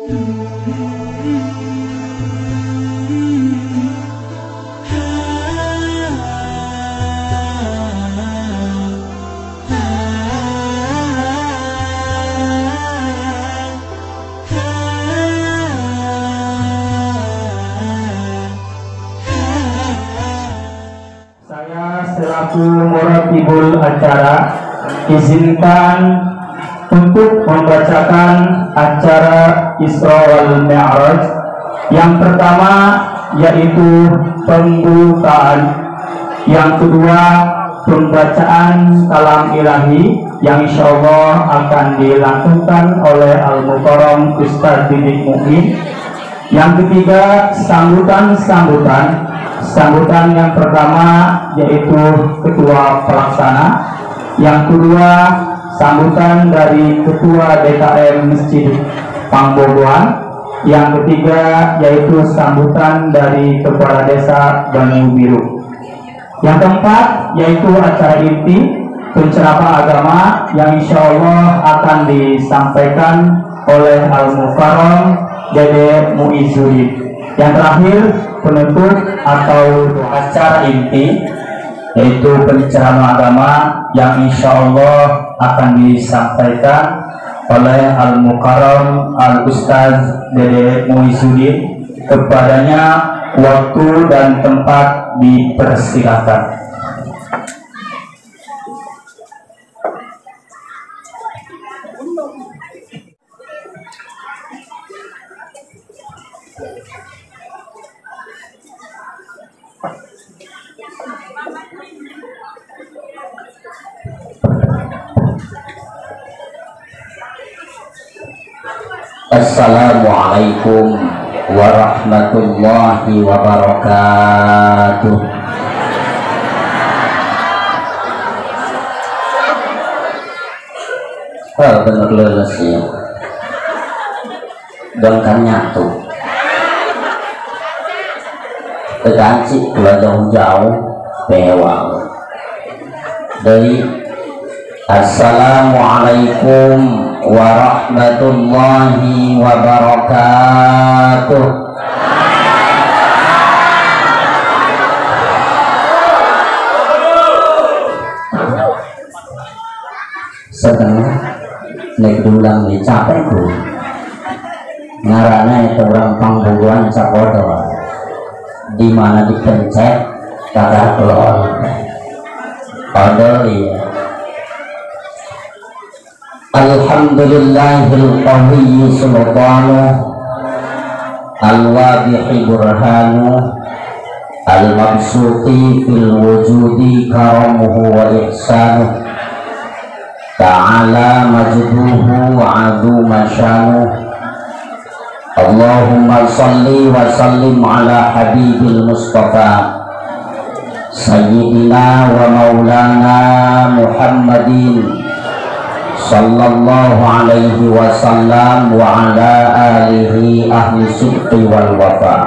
Selaku muratibul acara, izinkan untuk membacakan acara Isra wal Mi'raj. Yang pertama yaitu pembukaan, yang kedua pembacaan kalam ilahi yang insya Allah akan dilakukan oleh Al-Mukarram Ustaz Didik Mu'min. Yang ketiga sambutan-sambutan. Sambutan yang pertama yaitu ketua pelaksana, yang kedua sambutan dari ketua DKM Masjid Pangbogoan, yang ketiga yaitu sambutan dari kepala desa Banyubiru. Yang keempat yaitu acara inti penceramah agama yang insya Allah akan disampaikan oleh Al-Mukarram Dede Muizuddin. Yang terakhir penutup atau acara inti yaitu penceramah agama yang insya Allah akan disampaikan oleh Al-Mukarram Al-Ustaz Dede Muizuddin. Kepadanya waktu dan tempat dipersilakan. Assalamualaikum warahmatullahi wabarakatuh. Oh, bener leles ya. Dongkan nyatu. Teganci kula jauh-jauh bewang. Dari Assalamualaikum warahmatullahi wabarakatuh. Setengah naik dulang nih capek ku. Ngarana itu orang Pangbogoan capodo. Di mana dipencet kagak keluar. Odol iya. Alhamdulillahil qawiyyi sultanuh al-wadihi burhanuh al-mabsuti fil wujudi karamuhu wa ihsanuh ta'ala majduhu wa azuma syanuh. Allahumma salli wa sallim ala habibil mustafa sayyidina wa maulana Muhammadin sallallahu alaihi wasallam wa ala alihi ahli sidqi wal wafa.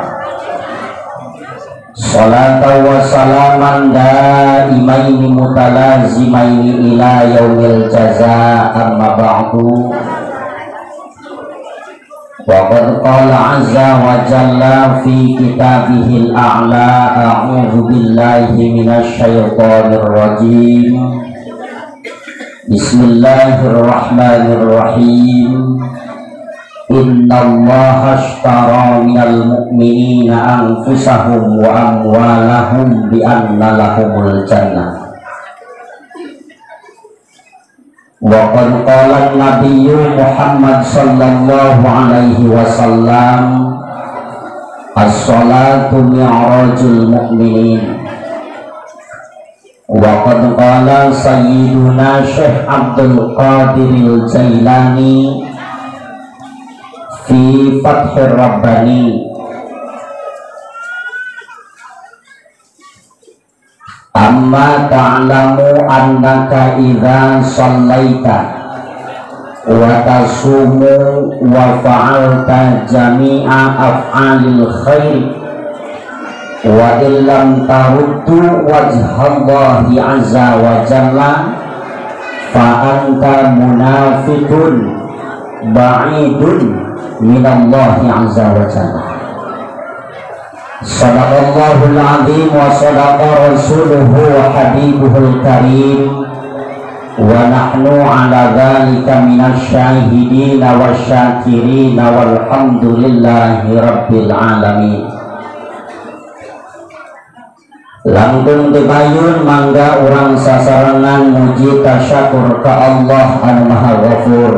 Salatan wa salaman daimaini mutalazimaini ila yaumil jaza. Amma ba'du. Wa qad qala azza wa jalla fi kitabihil a'la, a'udzu billahi minasy syaithanir rajim. Bismillahirrahmanirrahim. Innallaha ashtara minal mu'minina anfusahum wa amwalahum bi anna lahumul jannah. Wa qad qala an-nabiyyu Muhammad sallallahu alaihi wasallam, as-salatu mi'rajul mu'minin. Wa qad qala sayyiduna Syekh Abdul Qadir Al-Jailani fi Fathir Rabbani, amma ta'lamu annaka idza shallaita wa tasumu wa fa'alta jami'a af'alil khair wa illam taruddu wajhallahi azza wa jalla fa anta munafiqun ba'idun minallahi azza wa jalla. Sadaqallahul azim wa sadaqa rasuluhu wa habibuhul karim wa nahnu ala dzalika minasyahidin wasyakirin walhamdulillahi rabbil alamin. Langkung dipayun mangga urang sasarengan muji tasyakur ka Allah anu Maha Ghafur.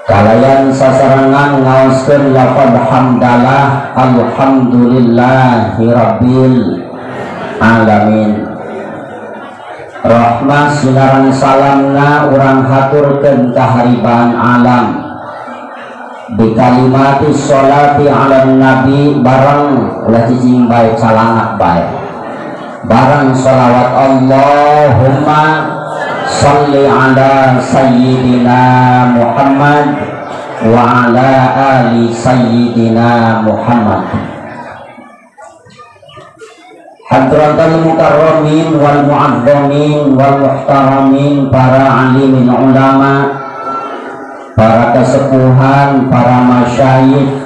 Kalayan sasarengan ngaoskeun lafaz hamdalah alhamdulillahi rabbil alamin. Rahmah sinareng salamna urang haturkeun ka haribaan alam. Bi kalimati sholati ala nabi bareng ulah cicing bae calangak bae. Bareng sholawat Allahumma sholli ala sayyidina Muhammad wa ala ali sayyidina Muhammad. Hadratal mukarramin wal mu'azzamin wal muhtaramin, para alimin ulama, para kesepuhan, para masyayikh,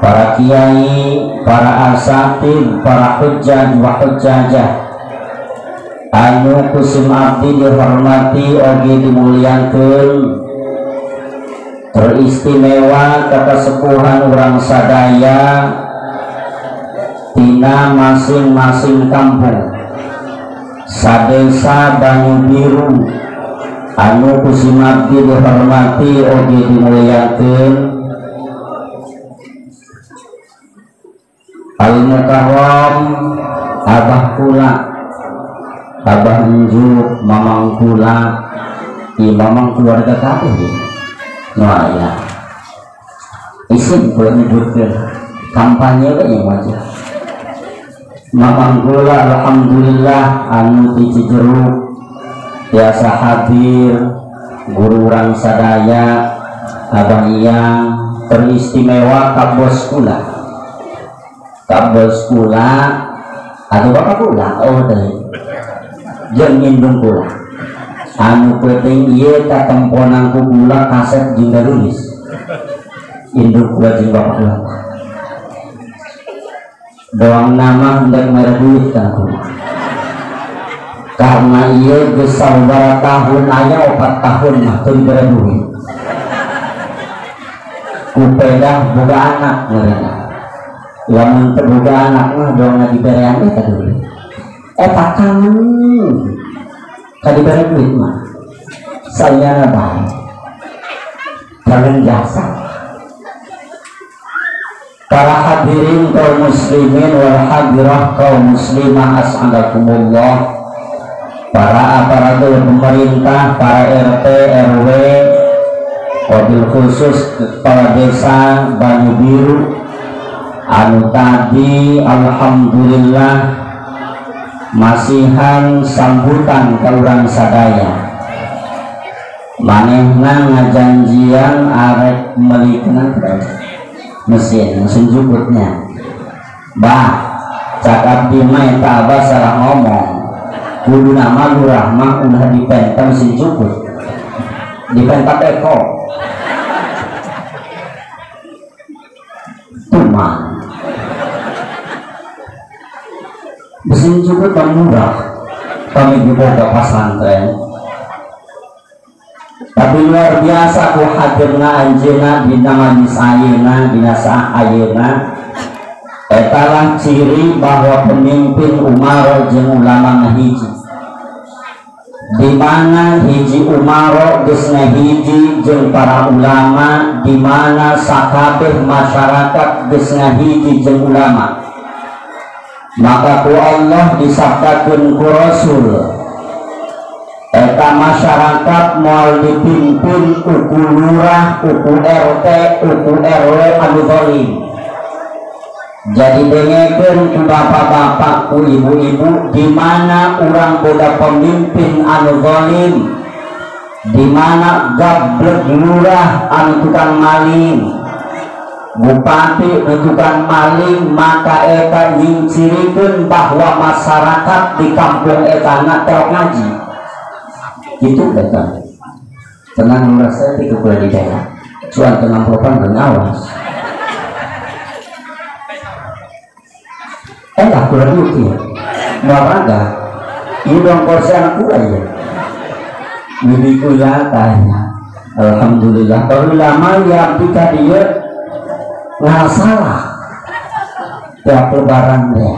para kiai, para asatid, para hujjaj wa hujjajah anu kusim abdi dihormati oge dimuliakeun, teristimewa kesepuhan urang sadaya tina masing-masing kampung sadesa Banyu Biru anu kusim abdi dihormati oge dimuliakeun. Al mukarram abah kula, abah enjuk, mamang kula, mamang keluarga kabeh nu aya isin kula nyebutkeun kampanye we yang wajah. Mamang kula alhamdulillah anu ti Cijeruk biasa hadir, guru urang sadaya abah iyang, teristimewa ka bos kula, ka bos kula atau bapak kula, oh teh jeung indung kula anu penting ieu katemponan ku kula kaset jeung nulis indung kula jeung bapak kula doang nama hendak mere duit ka kula karena ieu geus sabaraha tahun aya 4 tahun mah teu dibere duit ku pedah boga anak meureun lamun teu boga anak mah doang diberean eta duit eta kangen kadibere duit mah sayana bae kangen jasa. Para hadirin kaum muslimin wal hadirah kaum muslimah as'alakumullah, para aparatur pemerintah, para RT, RW, wabil khusus kepala desa Banyu Biru anu tadi alhamdulillah masihan sambutan ka urang sadaya manehna ngajanjian arek meulikeun mesin jukutnya. Bah cak abdi mah eta abah salah ngomong, kudu nama lurah mah ulah dipenta mesin jukut, dipenta eko tumah mesin jukut murah kami diboga pasantren. Tapi luar biasa ku hadirna anjeunna dina majelis ayeuna dina saah ayeuna etalah ciri bahwa pemimpin umaro jeung ulama ngahiji, di mana hiji umaro geus ngahiji jeung para ulama, di mana sakabeh masyarakat geus ngahiji jeung ulama, maka ku Allah disabdakeun ku Rasul eta masyarakat moal dipimpin ku lurah, ku RT, ku RW anu zalim. Jadi dengekeun ku bapak-bapak, ku ibu-ibu, di mana urang boga pemimpin anu zalim, di mana gablek lurah anu tukang maling, bupati anu tukang maling, maka eta nyingcirikeun bahwa masyarakat di kampung etana teu ngaji. Itu eta. Tenang lurah saya tiga kula di daerah. Cuan tengah ampelopan awas. Lah kula diuk ya. Moal raga. Ieu dongkor si anak kula ieu. Bibi kula tanya. Alhamdulillah baru lama ya abdi ka dieu ngasalah. Tiap lebaran deh.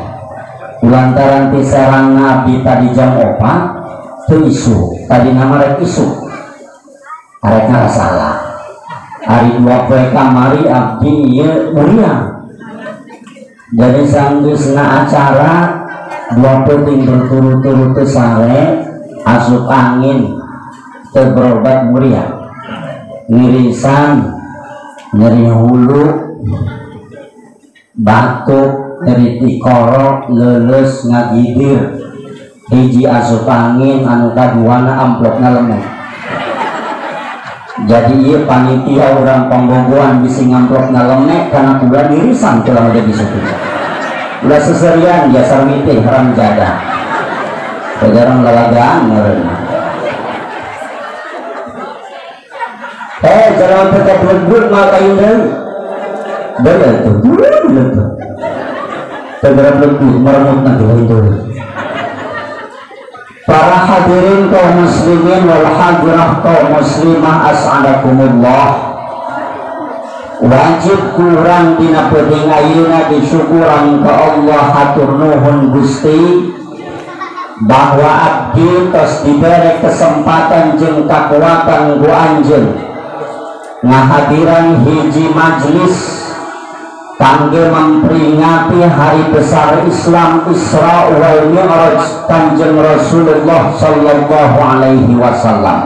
Lantaran ti serang abdi tadi jam 4 teu isuk. Tadi nama rek isuk. Arek ngasalah. Hari 2 poe kamari abdi ieu muriang. Jadi sanggeusna acara 2 peuting berturut-turut teu sare, asup angin teu berobat muriang. Ngirisan, nyeri hulu, batuk, nyeri tikoro, leuleus ngagidir. Hiji asup angin anu kaduana amplopna lemot. Jadi ieu panitia urang panggogoan bisi ngamplopna lemek karena kula dirisan kula mah jadi suku. Ulah seserian jasar mitih haram jadah. Jarang lalagaan meureun. Jangan tetap lembut mah kayu deui. Deui atuh, deui atuh. Tegera lembut meremut nanti lain deui. Para hadirin kaum muslimin wal hadirah kaum muslimah as'adakumullah. Wajib kurang dina peuting ayeuna disyukuran ka Allah hatur nuhun Gusti bahwa abdi tos dibere kesempatan jeung kakuatan ku anjeun ngahadiran hiji majlis kangge memperingati hari besar Islam Isra wal Mi'raj Kanjeng Rasulullah sallallahu alaihi wasallam.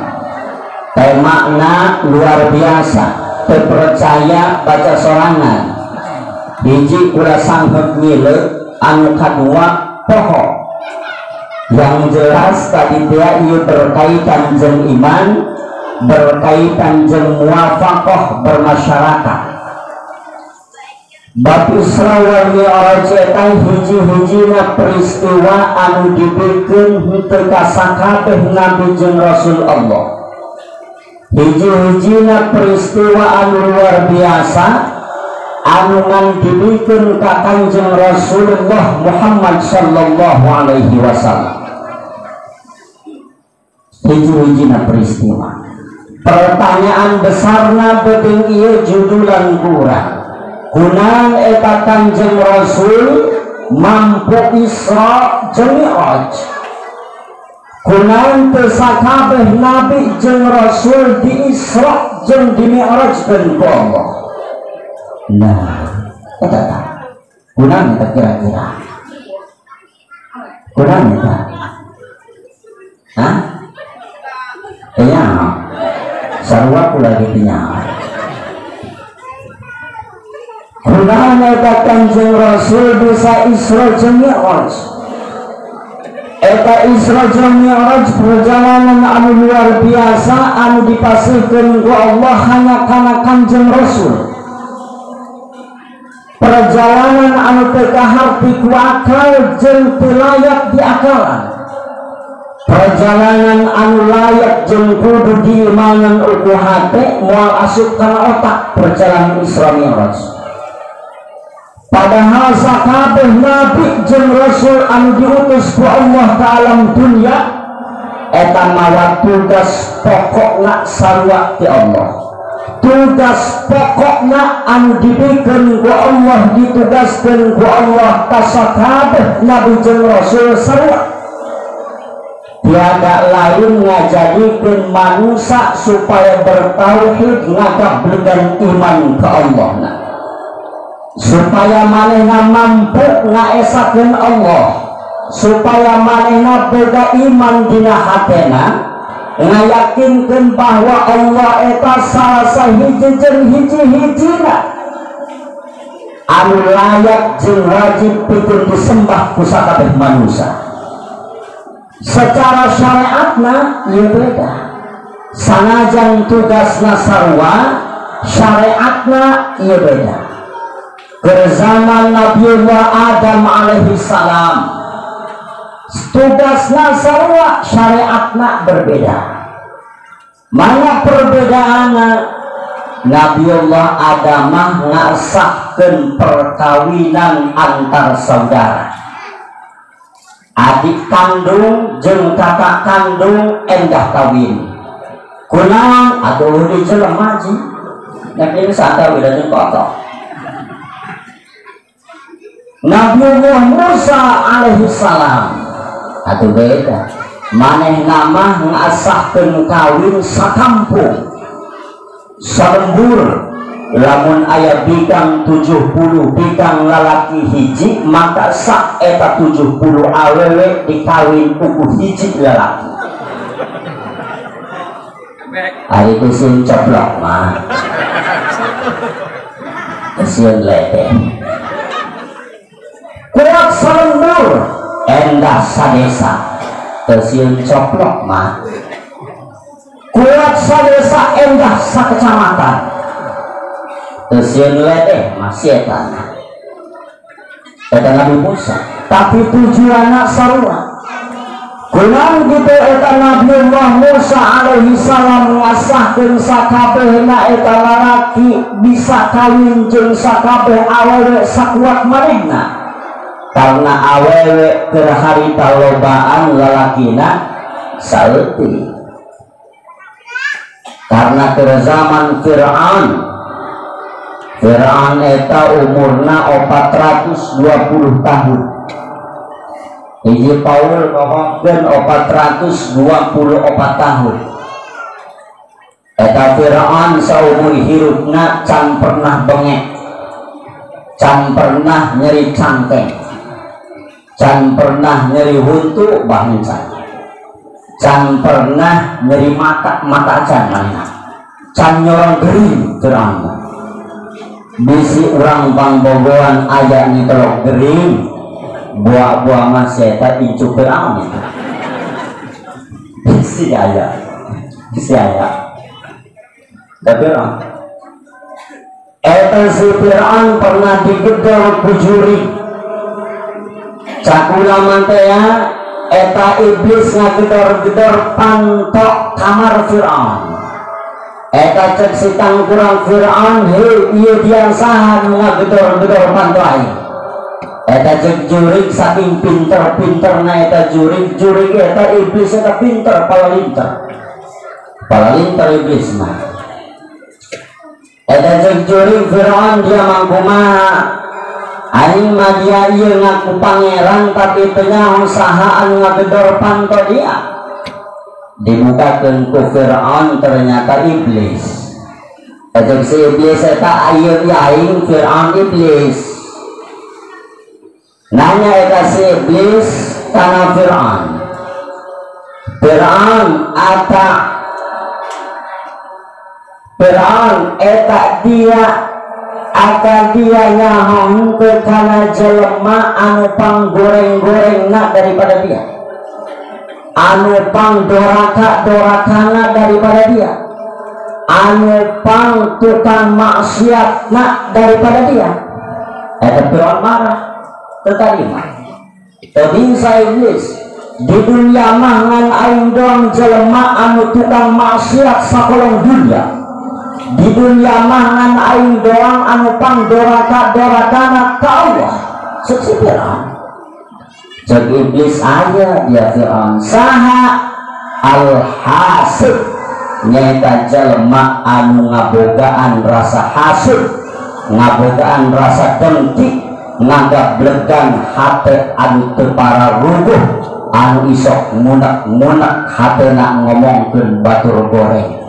Temana luar biasa, terpercaya baca sorangan. Hiji kula sanggup mileuk, anu kadua poho. Yang jelas tadi dia ieu berkaitan jeung iman, berkaitan jeung muwafaqah bermasyarakat. Bab Isra wal Mi'raj eta hiji-hijina peristiwa anu dibikeun henteu ka sakabeh nabi jeung rasul Allah. Hiji-hijina peristiwa anu luar biasa anu ngan dibikeun ka Kanjeng Rasulullah Muhammad sallallahu alaihi wasallam. Hiji-hijina peristiwa. Pertanyaan besarna beuting ieu judulan kurang. Kunaon eta Kanjeng Rasul mampu Isra jeung Mi'raj? Kunaon teu sakabeh nabi jeung Rasul di Isra jeung di Mi'rajkeun ku Allah? Nah, eta tah. Kunaon eta kira-kira? Kunaon eta? Hah? Nya, sarua kula ge nya. Kunaon eta Kanjeng Rasul bisa Isra jeung Mi'raj? Eta Isra jeung Mi'raj perjalanan anu luar biasa anu dipasihkeun ku Allah hanya kana Kanjeng Rasul. Perjalanan anu teu kaharti ku akal jeung teu layak diakalan. Perjalanan anu layak jeung kudu diimanan ku hate moal asup kana otak perjalanan Isra Mi'raj. Padahal sakabeh nabi jeung rasul anu diutus ku Allah ka alam dunya eta mawa tugas pokokna sarua ti Allah. Tugas pokokna anu dibikeun ku Allah ditugaskeun ku Allah ka sakabeh nabi jeung rasul sarua. Tiada lain ngajadikeun manusia supaya bertauhid ngagablegan iman ka Allah. Supaya manehna mampu ngaesakeun Allah, supaya manehna boga iman dina hatena, ngayakinkeun bahwa Allah eta salah sahiji jeung hiji-hijina anu layak jeung wajib pikeun disembah ku sakabeh manusia. Secara syariatna ieu beda. Sanajan tugasna sarua, syariatna ieu beda. Zaman Nabiullah Adam alaihi salam tugasna sarua, syariatna berbeda. Mana perbedaanna? Nabiullah Adam mah ngasahkeun perkawinan antar saudara. Adik kandung jeung kakak kandung endah kawin. Kunaon atuh di jelema ji. Nya sakawin jeung kotok. Nabiullah Musa alaihi salam atuh beda. Manehna mah ngasahkeun kawin sakampung salembur. Lamun aya bikang 70 bikang lalaki hiji, maka sak eta 70 awewe dikawin ku hiji lalaki. Ari teh sieun coplok mah, sieun ledeh. Kuat salembur endah sadesa, teu sieun coplok mah. Kuat sadesa endah sakecamatan, teu sieun ledeh masih eta. Eta Nabi Musa, tapi tujuanna sarua. Kunaon kitu eta Nabiullah Musa alaihi salam ngasahkeun sakabehna eta lalaki bisa kawin jeung sakabeh awewe sakuat manehna. Karena awewe keur harita lobaan lalakina saeutik. Karena keur zaman Fir'aun, Fir'aun eta umurna 420 tahun. Hiji Paul ngomongkeun 424 tahun. Eta Fir'aun saumur hirupna can pernah bengek, can pernah nyeri cangkeng, can pernah nyeri huntu bangsa, can pernah nyeri mata mata can mana, can nyorong gering Fir'aun. Bisi urang pangbogoan aya nyitelok gering, buah-buah masih eta incu Fir'aun. Bisi aya, bisi aya. Tapi eta si Fir'aun pernah digedor ku jurig. Cak ulama teh eta iblis ngagedor-gedor pantok kamar Fir'aun. Eta cek si tangkurang Fir'aun, hei ieu dia saha nu ngagedor-gedor panto aing. Eta cek jurig saking pinter-pinterna eta jurig, jurig eta iblis eta pinter palalinter. Palalinter iblis mah. Eta cek jurig Fir'aun dia mangkumaha. Aing mah dia ieu ngaku pangeran tapi teu nyaho saha anu ngagedor panto dia. Dibukakeun ku Fir'aun ternyata iblis. Eta si iblis eta ayeuna aing Fir'aun iblis. Nanya eta si iblis kana Fir'aun. Fir'aun ata Fir'aun eta dia akan dia nyaho ke kana jelema anu panggoreng-gorengna daripada dia, anu pang doraka-dorakana daripada dia, anu pang tukang maksiatna daripada dia. Eta Fir'aun marah, teu tarima. Teu bisa iblis di dunia mah ngan aing doang jelema anu tukang maksiat sakolong dunia. Di dunia mah ngan aing doang anu pang doraka-dorakana ka Allah. Cek si Fir'aun. Cek iblis aya dia Fir'aun saha al-hasud, nyaeta jelema anu ngabogaan rasa hasud, ngabogaan rasa dengki, ngagablegan hate anu teu pararuguh, anu isok munek-munek hatena ngomongkeun batur goreng.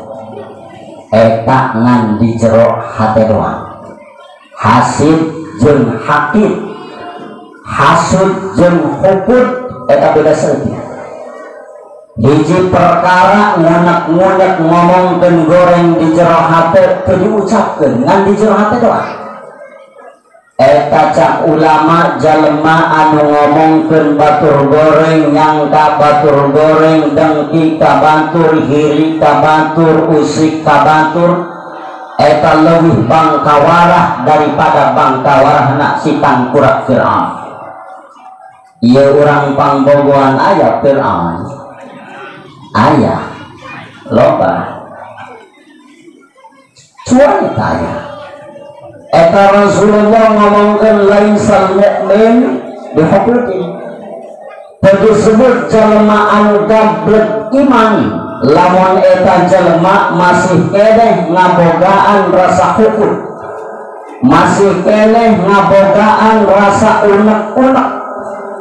Eta ngan di jero hate doang. Hasid jeung hakid, hasud jeung hukud eta beda saeutik. Hiji perkara ngunek-ngunek ngomongkeun goreng di jero hate teu diucapkeun, ngan di jero hate doang. Eta cak ulama jalema anu ngomongkeun batur goreng, nyangka batur goreng, dengki ka batur, hiri ka batur, usik ka batur, eta leuwih bangkawarah daripada bangkawarahna si tangkurak Fir'aun. Ieu urang pangbogoan aya Fir'aun, aya loba. Cuan tanya. Eta Rasulullah ngomongkeun laisal mukmin bihuquqin. Disebut jelema anu gablek iman lamun eta jelema masih keneh ngabogaan rasa hukum, masih keneh ngabogaan rasa unek-unek,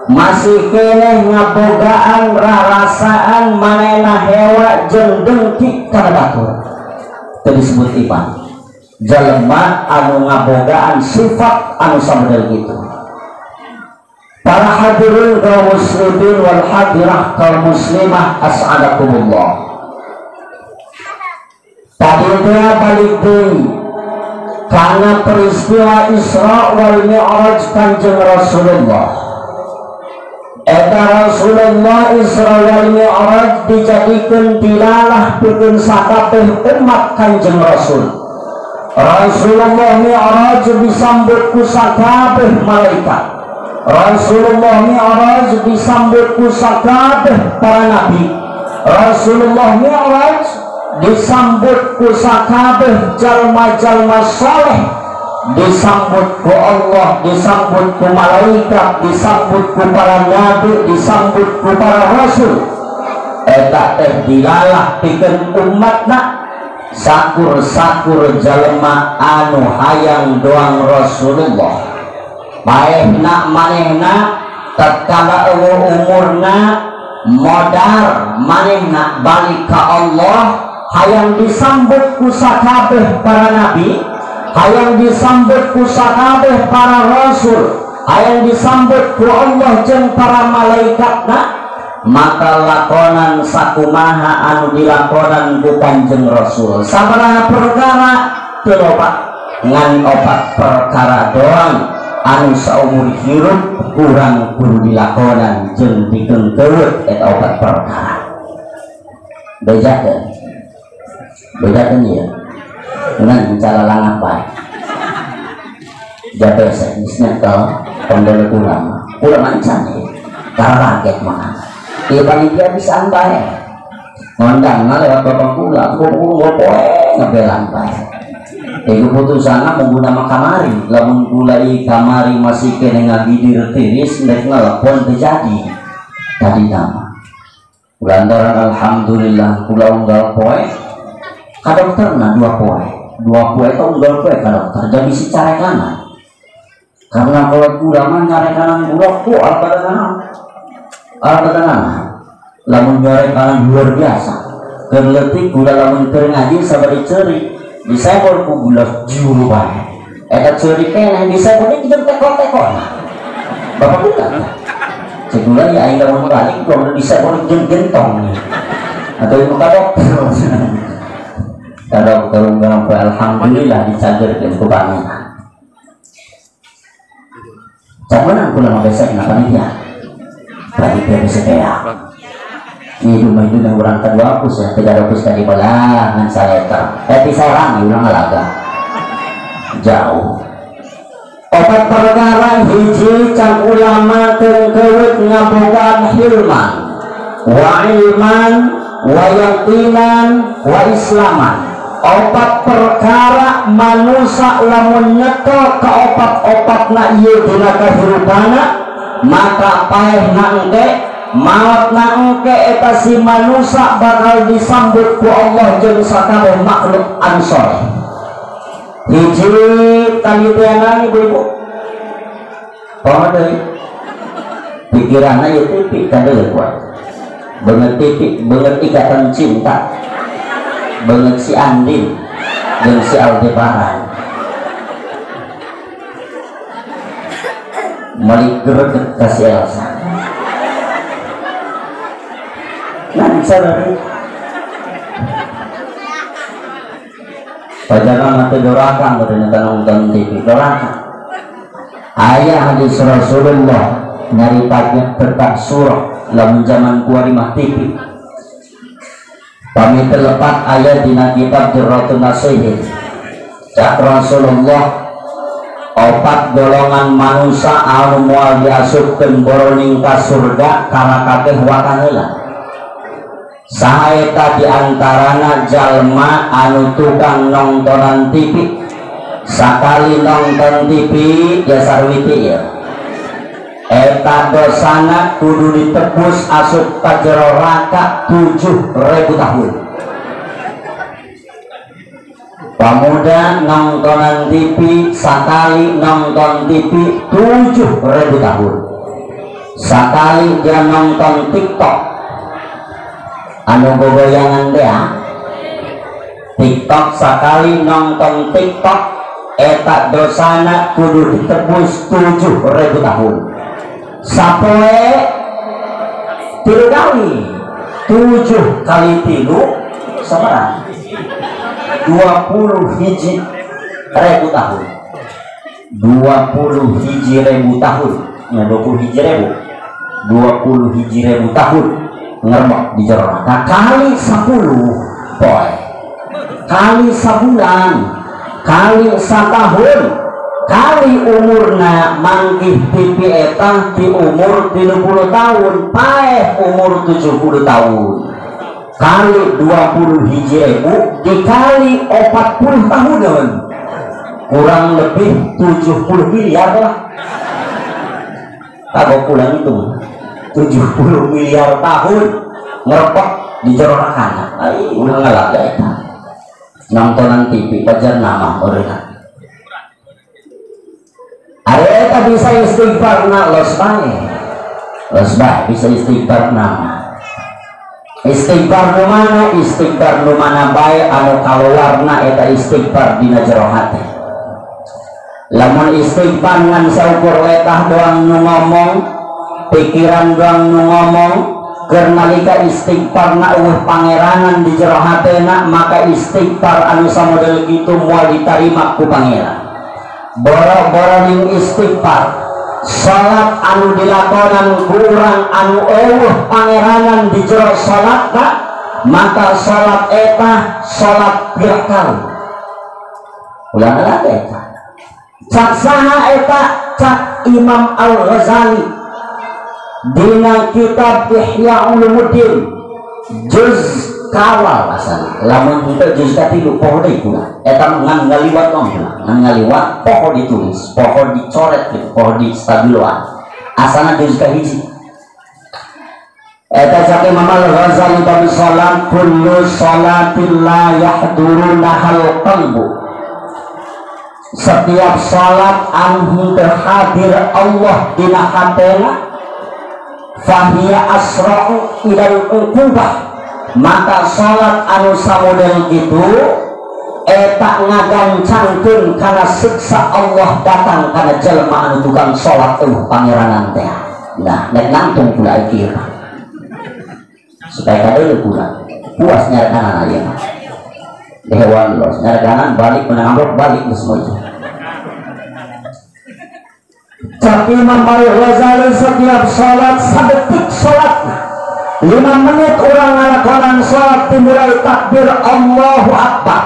masih keneh ngabogaan rarasaan manehna hewa jeung dengki kana batur. Teu disebut iman jelema anu ngabogaan sifat anu samodel kitu. Para hadirin kaum muslimin wal hadirah kaum muslimah as'adakumullah. Tadi dia balik deui karena peristiwa Isra wal Mi'raj Kanjeng Rasulullah. Eta Rasulullah Isra wal Mi'raj dijadikeun dilalah pikeun sakabeh umat Kanjeng Rasul. Rasulullah Mi'raj disambut ku sakabeh malaikat. Rasulullah Mi'raj disambut ku sakabeh para nabi. Rasulullah Mi'raj disambut ku sakabeh jalma-jalma saleh, disambut ku Allah, disambut ku malaikat, disambut ku para nabi, disambut ku para rasul. Eta teh dilalah pikeun umatna sakur-sakur jalma anu hayang doang Rasulullah. Paehna manehna tatkala eueuh umurna modar manehna balik ka Allah, hayang disambut ku sakabeh para nabi, hayang disambut ku sakabeh para rasul, hayang disambut ku Allah jeung para malaikatna, maka lakonan sakumaha anu dilakonan ku Kanjeng Rasul. Sabaraha perkara teu loba, ngan opat perkara doang anu saumur hirup kurang kudu dilakonan jeung dikeungkeureut eta opat perkara. Bejakeun. Bejakeun ieu. Ngan cara langah bae. Jabes geus nyekel pondok ulama. Ulama encan ieu. Karaget mah. Ieu panitia bisaan bae. Ngondangna lewat bapak kula, kumpul poe ngebelan bae. Keputusanna menggunakan kamari, lamun gulai kamari masih kene ngagidir tiris rek ngelepon teu jadi. Tadi nama. Lantaran alhamdulillah kula unggal poe ka dokterna dua poe. Dua poe teh unggal poe ka dokter jadi si carekana. Karena kalau gula mah nyarekanan gula ku albadanana. Albadanana. Lamun nyarekanan luar biasa. Keur leutik gula lamun keur ngaji sabari ceurik. Disebor ku gula juru bae. Eta ceurik keneh disebor jeung teko-tekona. Bapak gula. Cek gula ya aing lamun balik gula disebor jeung gentong. Atau ieu ka dokter. Ka dokter unggal poe alhamdulillah dicagerkeun ku pangeran. Cameunang kula mah besek na panitia. Panitia besek ya. Ini rumah itu yang orang kedua hapus ya, tiga hapus tadi belah ngan saleter. Tapi seorang ulang ngalaga jauh. Opat perkara hiji cang ulama keungkeureut ngabogaan hilman, wa ilman, wa yaqinan, wa islaman. Opat perkara manusia lamun nyekel ka opat-opatna ieu dina kahirupanna, maka paehna engke maut na engke eta si manusia bakal disambut ku Allah jeung sakabeh makhluk anu soleh. Hiji tanitianan ibu-ibu poho deui pikiranna ieu titik kadeuleu kuat beungeut titik beungeut ikatan cinta beungeut si Andin jeung si Aldebaran meuli greget ka si Elsa. Nah, bisa pajangan mati dorakan ternyata nonton TV dorakan. Ayah hadis Rasulullah nyaritakeun tentang surah lamun zaman kuari mah TV. Pami terlepat ayat dina kitab Durratun Nasihin. Cak Rasulullah opat golongan manusia anu moal diasupkeun boroning ka surga kana kabeh wakaheula. Saha eta diantarana jalma anu tukang nontonan TV. Sakali nonton TV ya sarwiti ya, eta dosana kudu ditebus asup ka jero neraka 7.000 tahun. Pemuda nontonan TV sakali nonton TV 7.000 tahun. Sakali dia nonton TikTok anu gogoyangan dia TikTok, sakali nonton TikTok eta dosana kudu ditebus 7.000 tahun. Sapoe 3 kali 7 kali 3 sabaraha? 21.000 tahun. 21.000 tahun ya, 21.000 21.000 tahun ngerbek di jero neraka kali 10 poe, kali sabulan, kali satahun, kali umurna manggih TV eta di umur 30 tahun, paeh umur 70 tahun, kali 21.000 dikali 40 tahun, kurang lebih 70 miliar lah. Kagok pulang itu 70 miliar tahun ngerepok di jero neraka. Ai ulah ngalak eta nontonan TV pajar nama orang. Ari eta bisa istighfar na los bae. Los bae bisa istighfar na. Istighfar nu mana? Istighfar nu mana bae anu kaluarna eta istighfar dina jero hate. Lamun istighfar ngan saukur letah doang nu ngomong, pikiran doang nu ngomong, keur nalika istighfar na eueuh pangeranan di jero hatena, maka istighfar anu samodel kitu moal ditarima ku pangeran. Boro-boro ning istighfar, salat anu dilakonan ku urang anu eueuh pangeranan di jero salatna, maka salat eta salat pirakal. Ulah lagi eta. Cak saha eta? Cak Imam Al-Ghazali dina kitab Ihya Ulumuddin juz kawal asal lamun henteu juz katilu poho deui kula eta ngan ngaliwat dong ngan ngaliwat poho ditulis poho dicoret gitu poho distabiloan asana juz kahiji eta cak Imam Al-Ghazali bab salat kullu salatin la yahdurunahal qalbu. Setiap salat anu terhadir Allah dina hatena fahiya asra'u ilal uqubah, maka salat anu samodel gitu eta ngagancangkeun kana siksa Allah datang kana jelema anu tukang salat eueuh pangeranan teh. Nah, nek nangtung pula ieu supaya kadeuleu pula puas nyarekanan ayeuna. Dewan los nyarekanan balik menang amplop balik geus semua itu. Cak Imam Al-Ghazali setiap salat sadetik salatna 5 menit orang ngalakonan salat dimulai takbir Allahu Akbar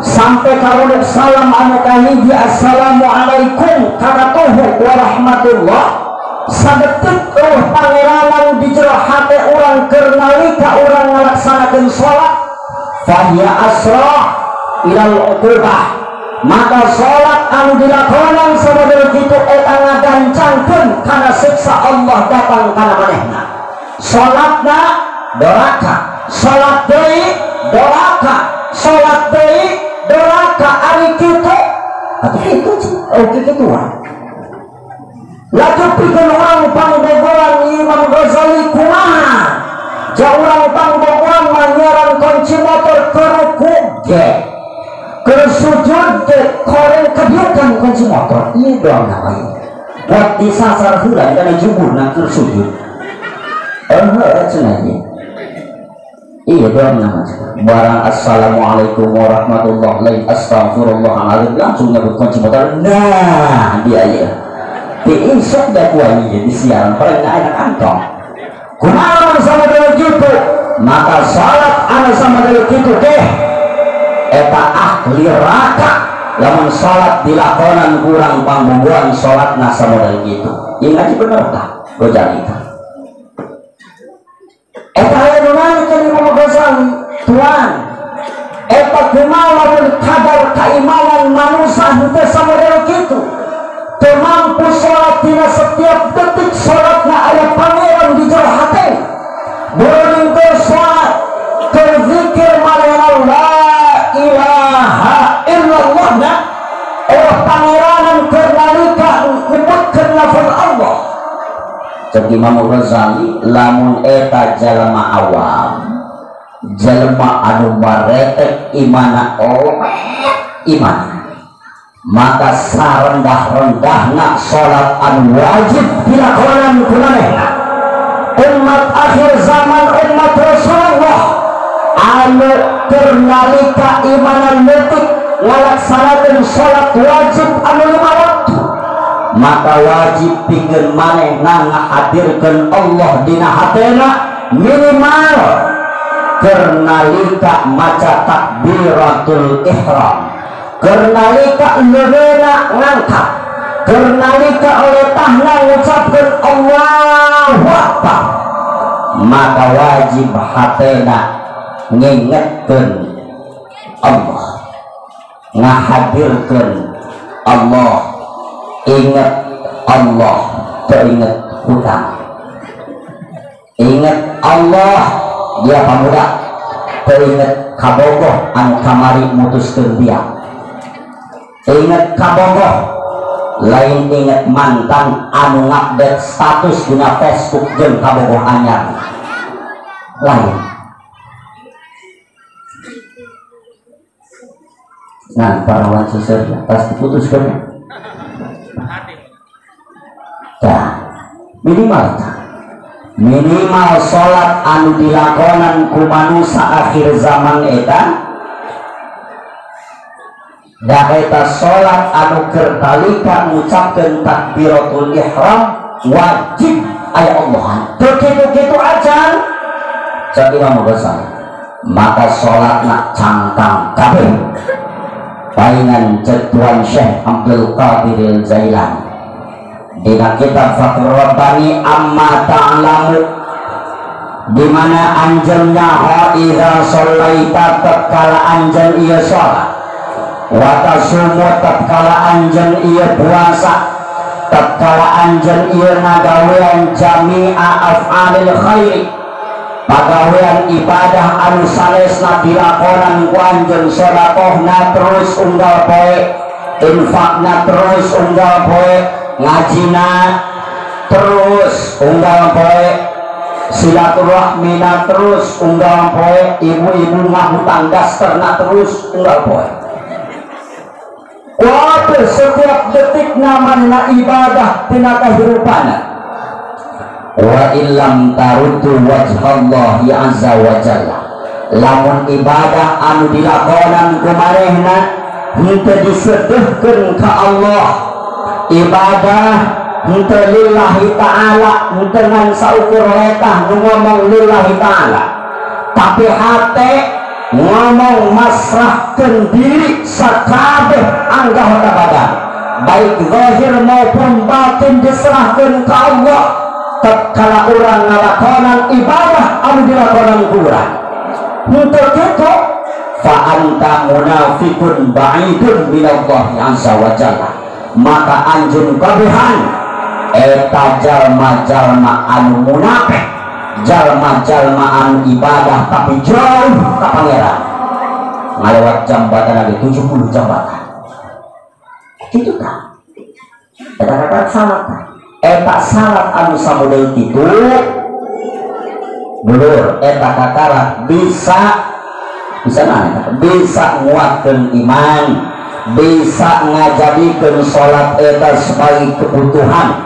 sampai karoleh salam anu kahiji assalamualaikum karatuhu warahmatullah. Sadetik eueuh pangeranan di jero hate urang keur nalika urang ngalaksanakeun salat fahiya asra ilal uqubah, maka salat anu dilakonan samodel kitu eta ngagancangkeun kana siksa Allah datang kana manehna. Salatna doraka, salat deui doraka, salat deui doraka, ari kitu atuh kitu oh kitu wae. Laju pikeun urang pangbogoran Imam Ghazali kumaha? Ja urang pangbogoran manyaran kunci motor ke ruku ge, ke sujud ge, koreng kediukan kunci motor. Ieu doang namanya. Buat disasar heula kana juburna keur sujud. Cenah ieu. Iya doang namanya. Barang assalamualaikum warahmatullahi astagfirullahaladzim langsung nyebut kunci motor. Nah, dia ieu. Di isok dah kuai di siaran paling enak kantong. Kumaha sama dengan gitu, maka salat anu sama dengan gitu deh eta ahli neraka lamun salat dilakonan kurang pangbogoan salatna sama dengan gitu. Ieu ngaji bener tah Ghazali tah. Eta aya nu nanya ka Imam Tuan eta kumaha lamun kadar keimanan manusia henteu samodel kitu teu mampu salat dina setiap detik salatna aya pangeran di jero hate beureum teu salat teu zikir manehna la ilaha illallah na oh pangeranan keur nalika nyebutkeun lafaz Allah. Cek Imam Ghazali lamun eta jalma awam jalma anu baretek imana iman maka sarendah-rendahna salat anu wajib dilakonan ku manehna. Umat akhir zaman umat Rasulullah anu keur nalika imanan leutik ngalaksanakeun salat wajib anu 5 waktu maka wajib pikeun manehna ngahadirkeun Allah dina hatena minimal keur nalika maca takbiratul ihram, keur nalika leungeunna ngangkat, keur nalika letahna ngucapkeun Allahu Akbar, maka wajib hatena ngingetkeun Allah, ngahadirkeun Allah. Ingat Allah teringat hutang, ingat Allah dia pamuda teringat kabogoh anu kamari mutuskeun dia, ingat kabogoh lain ingat mantan anu ngupdate status dina Facebook jeung kabogoh anyar lain. Nah parawan seseurna pasti putuskeun. Nah, minimal salat anu dilakonan ku manusia akhir zaman eta da eta salat anu keur nalika ngucapkeun takbiratul ihram wajib aya Allah. Teu kitu-kitu acan cek Imam Ghazali maka salatna cangkang kabeh. Paingan cek Tuan Syekh Abdul Qadir Jailani dina kitab Fathur Rabbani amma ta'lamu di mana anjeun nyaho idza shallaita tatkala anjeun ieu salat wa tasumu tatkala anjeun ieu puasa tatkala anjeun ieu ngagawean jami'a af'alil khairi pagawean ibadah anu sanesna dilakonan ku anjeun sedekahna terus unggal poe, infakna terus unggal poe, ngajina terus unggal poe, silaturahmina terus unggal poe, ibu-ibu ngahutang dasterna terus unggal poe. Waduh setiap detik namanya ibadah tina kahirupanna. Wa illam taruddu wajhallahi azza wa jalla lamun ibadah anu dilakonan ku manehna henteu disedehkeun ka Allah, ibadah henteu lillahi ta'ala, henteu ngan saukur letah nu ngomong lillahi ta'ala, tapi hate ngomong masrahkeun diri sakabeh anggota badan baik zahir maupun batin diserahkeun ka Allah. Tatkala urang ngalakonan ibadah anu dilakonan ku urang henteu kitu fa anta munafiqun ba'idun minallahi azza wa jalla maka anjeun kabehan eta jalma-jalma anu munafik, jalma-jalma anu ibadah tapi jauh ka pangeran, ngalewat jambatan lagi 70 jambatan kitu tah eta kata salat eta salat anu samodel kitu dulur eta kakara bisa mana bisa nguatkeun iman, bisa ngajadikeun salat eta sebagai kebutuhan,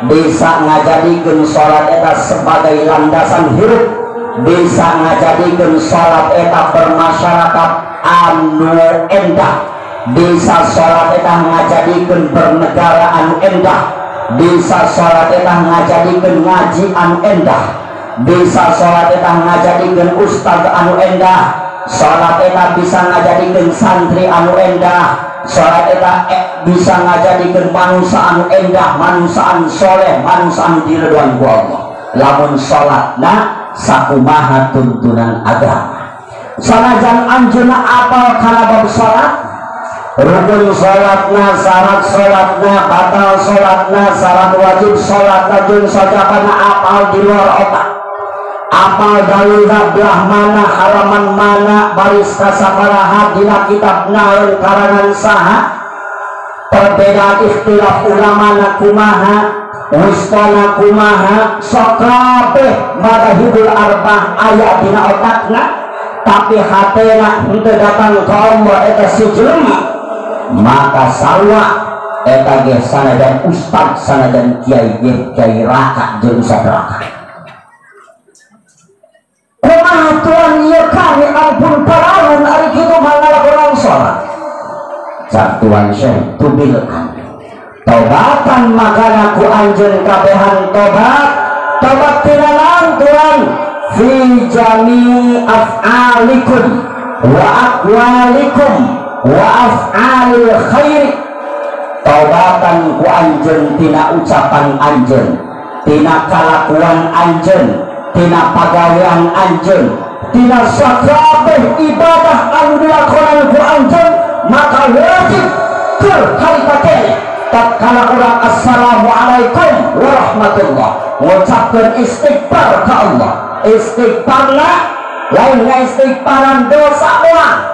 bisa ngajadikeun salat eta sebagai landasan hirup, bisa ngajadikeun salat eta bermasyarakat anu endah, bisa salat eta ngajadikeun bernegara anu endah, bisa salat eta ngajadikeun ngaji anu endah, bisa salat eta ngajadikeun ustaz anu endah, salat eta bisa ngajadikeun santri anu endah, salat eta bisa ngajadikeun manusia anu endah, manusia anu soleh, manusia anu diridhoan ku Allah. Lamun salatna sakumaha tuntunan agama, Sanajan anjeunna apal kana bab salat, rukun salatna, syarat salatna, batal salatna, syarat wajib salatna, jeung sajabana apal di luar otak. Apal dalilna belah mana, halaman mana, baris kasabaraha dina kitab naon karangan saha, perbedaan ikhtilaf ulama na kumaha, wustana kumaha, sakabeh madzhabul arba'ah aya dina otakna, tapi hatena henteu datang ka Allah eta si jelema, maka sarua eta ge sanajan ustad sanajan kiai ge kiai raka jeung ustad raka. Kumaha tuan ieu kami ampun paraun ari kitu mah ngalakonan salat. Cak tuan Syekh tubilkan tobatan makana ku anjeun kabehan tobat, tobat tina naon tuan? Fi jami af'alikum wa aqwalikum wa af'alil khairi. Tobatan ku anjeun tina ucapan anjeun, tina kalakuan anjeun, tina pagawean anjeun, tina sakabeh ibadah anu dilakonan ku anjeun, maka wajib keur harita keneh tatkala urang assalamualaikum warahmatullah ngucapkeun istighfar ka Allah. Istighfarna lain istighfaran dosa doang,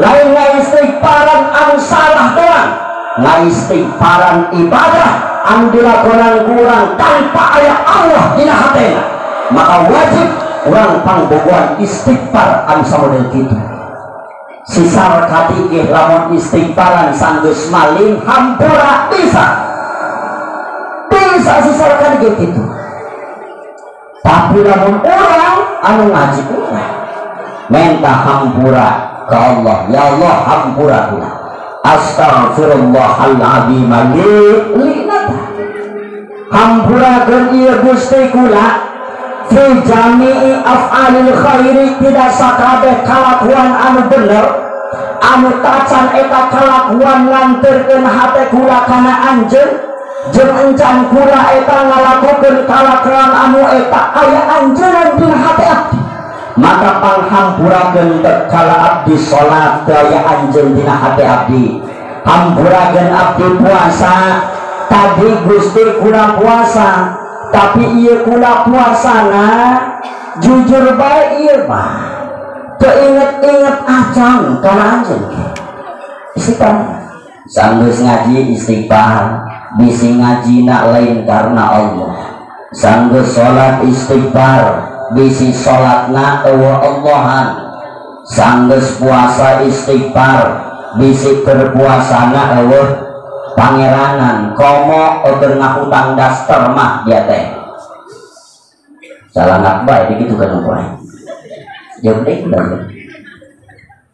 lain istighfaran anu salah doang, istighfaran ibadah anu dilakonan ku urang tanpa aya Allah dina hatena, maka wajib urang pangbogohan istighfar anu samodel kitu. Sisar katikih lamun istighfaran sanggeus maling hampura bisa bisa sisar katikih kitu. Tapi lamun urang anu ngaji urang minta hampura ke Allah, ya Allah hampura kula, astaghfirullahaladzim li linata, hampurakeun ieu Gusti kula fi jami'i af'alil khairi, tidak sakabeh kalakuan anu bener anu tacan eta kalakuan nganterkeun hate kula kana anjeun, jeung encan kula eta ngalakukeun kalakuan anu eta aya anjeunna dina hate abdi, maka panghampurakeun tatkala abdi salat aya anjeun dina hate abdi, hampurakeun abdi puasa tadi Gusti kula puasa, tapi ieu kula puasana jujur bae ieu mah teu inget-inget acan kana anjeun. Istighfar sanggeus ngaji istighfar, bisi ngajina lain karena Allah, sanggeus salat istighfar, bisi salatna eueuh Allahan, sanggeus puasa istighfar, bisi keur puasana eueuh pangeranan, komo keur ngahutang daster mah dia teh salah nak bae begitu kan bae jauh deui udah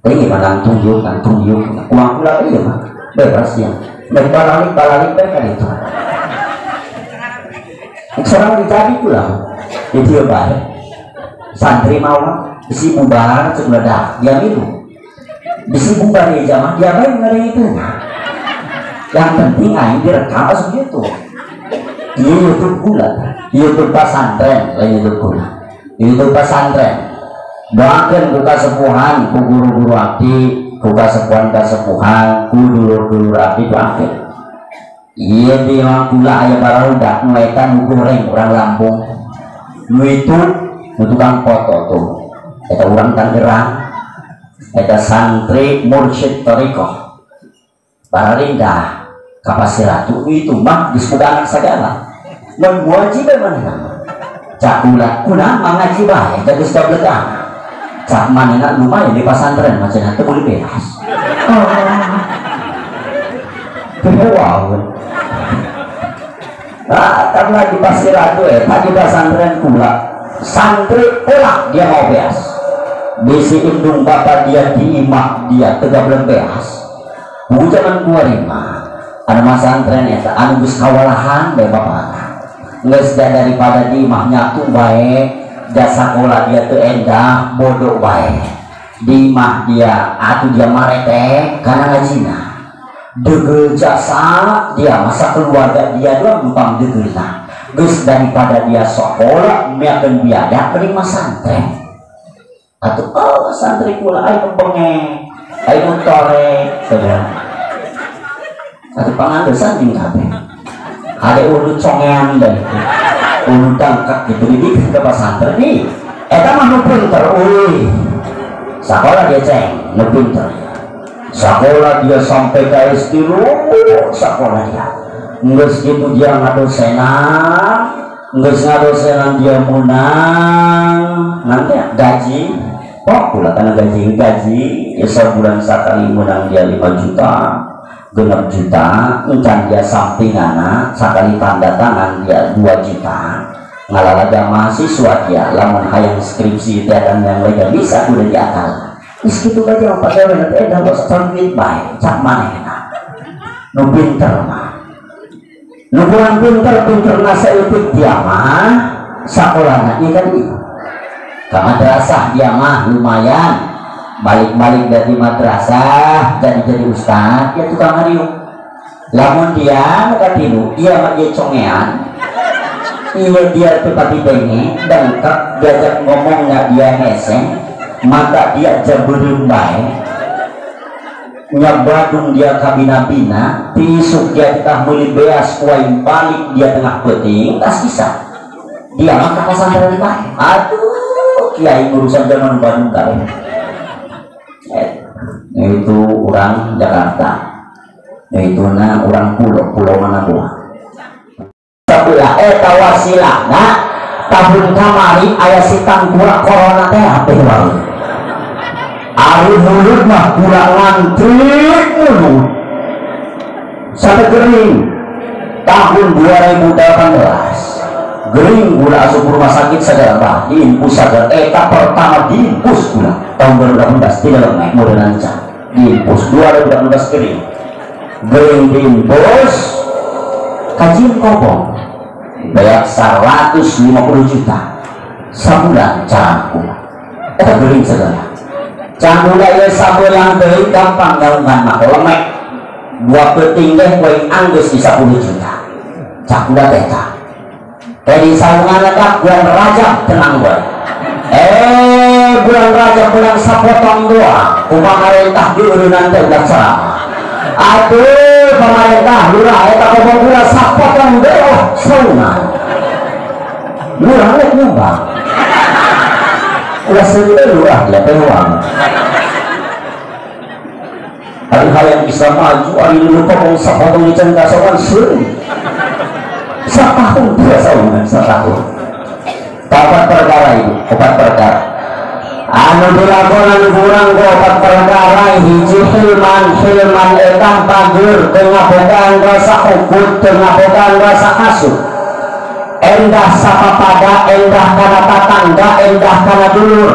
teh gimana tunjuk uang kula ieu mah bebas ya, baik balalik bae kan itu seorang dijadi pula itu ya bae santri mau bisi bubar cek dah dia itu bisi bubar ya jamaah dia bae ngare itu. Yang penting aing direkam masuk YouTube. Di YouTube gula, YouTube pesantren, lain YouTube gula. YouTube pesantren. Doakeun ku kasepuhan, ku guru-guru abdi, ku kasepuhan-kasepuhan, ku dulur-dulur abdi doakeun. Ieu di gula aya barudak nu eta nu goreng urang Lampung. Nu itu nu tukang foto tuh. Eta urang Tangerang. Eta santri mursyid thariqah. Bararindah kapasiratu itu mah geus boga anak sagala. Mun wajib manehna. Cak kula kuna mangaji bae da geus gableg anak. Cak manehna lumayan di pasantren mah cenah teu meuli beas. Teu wow. Ah, karena di pasiratu eta di pasantren kula. Santri ulah dia mau beas. Bisi indung bapak dia di imah dia teu gableng beas. Zaman kuari mah anu masantren eta anu geus kawalahan bae bapana geus da daripada di imah nyatu bae da sakola dia teu endah bodoh bae di imah dia atuh dia marete kana ngajina degel jasa dia masa keluarga dia doang numpang degeulna geus daripada dia sakola miakeun biada mending masantren. Atau oh santri kula aing bengeng, aing tore, saudara. Atau pangandosan jeung kabeh. Ada urut congean deh, urut dangkak gitu didik ke pesantren nih. Eta mah nu pinter euy. Sakola dia ceng, nu pinter. Sakola dia sampai ke SD sakola dia. Geus gitu dia ngadosenan, geus ngadosenan dia menang, nanti gaji. Oh, kula kana gaji ya sebulan sakali menang dia 5 juta. Genep juta, encan dia sampingana, sakali tanda tangan dia 2 juta. Ngalalaga mahasiswa dia, lamun hayang skripsi tiada yang lega bisa udah diakal. Geus kitu aja mah pagawe teh eta bos duit bae, cak manehna. Nu pinter mah. Nu kurang pinter pinterna saeutik dia mah sakolana ieu kan ieu. Ka madrasah dia mah lumayan. Balik-balik dari madrasah jadi ustad dia tukang ngariung. Lamun dia muka tilu dia mah dia congean, iya dia tetap dibenge dangkak diajak ngomongnya dia heseng, mata dia jabeureum bae, nyabadung dia kabina-bina, tisuk dia tah meuli beas kuaing balik dia tengah peuting tas kisah dia mah ka pasantren bae. Aduh kiai urusan zaman Bandung kabeh. Itu orang Jakarta, itu na orang pulau mana buah sebelah eta wasilana tahun kamari aya si tangkura corona teh hapeh wae ari mulut mah kurang ngantri mulut sampai gering tahun 2018 gering gula asup rumah sakit segala bah diinfus segala eta pertama diinfus gula tahun 2018 tidak lama modern aja diinfus 2018 gering gering diinfus kajian kobong bayar 150 juta sebulan cangkul eta gering segala cangkul ya sabulan deui gampang gaungan mah lemek dua peuting deh poe anggeus di 10 juta cangkul teh eta dari saungan eta bulan Rajab tenang boy. Bulan Rajab bulan sapotong doang ku pamarentah diurunan teh udah ceramah. Aduh pamarentah lurah eta kobong kula sapotong doang saungan. Lurah rek nyumbang. Ulah seuri lurah dia teh uang. Ari hayang bisa maju ari lulu kobong sapotong dican ka saungan seuri. Setahun dia saungan setahun. Opat perkara itu, opat perkara. Anu dilakonan kurang ku opat perkara hiji hilman, hilman etah bager tengah bogaan rasa ukut, tengah bogaan rasa kasut. Endah sapapada, endah kana tatangga, endah kana dulur.